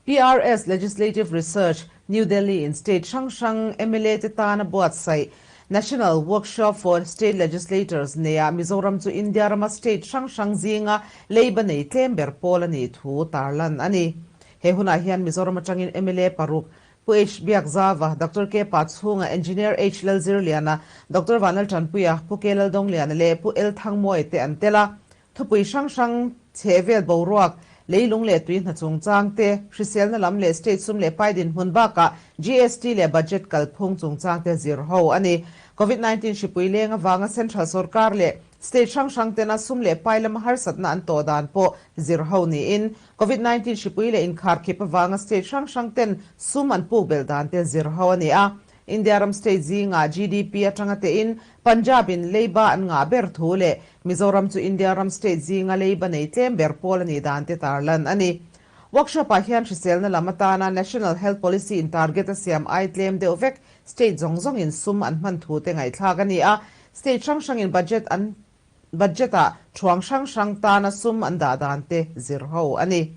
PRS Legislative Research, New Delhi in state hrang hrang mla te tana buatsaih National Workshop for State Legislators neiah Mizoram chu India rama state hrang hrang zinga leiba nei tlem ber pawl a nih thu tarlan a ni. He hunah hian Mizoram atangin mla paruk Pu H Biakzava, Doctor K Pachhunga, Engineer H Lalzirliana, Doctor Vanlaltanpuia, Pu K Laldawngliana leh Pu L Thangmuai te an tel a. Thupui hrang hrang chhehvel boruak, leilung leh tui hna chungchang te, hriselna lam leh state sum leh pai dinhmun bakah GST leh budget kalphung chungchang te zir ho a ni. Covid 19 hripui leng avanga central sorkar leh state hrang hrang tena sum leh pai lama harsatna an tawh dan pawh zir ho niin Covid 19 hripui leh inkharkhip avanga state hrang hrang ten sum an puk belh dan te zir ho a ni a. India ram state zingah GDP atanga tein Punjab in leiba an ngah ber thu leh Mizoram chu India ram state zinga leiba nei tlem ber pawl a nih dan te tarlan a ni. Workshop ah hian hriselna lam atana National Health Policy in target a siam ai tlem deuh vek state zawng zawngin sum an hman thu te ngaihthlak a ni a. State hrang hrangin budget an budget ah thuang hrang hrang tana sum an dah dan te zir ho a ni.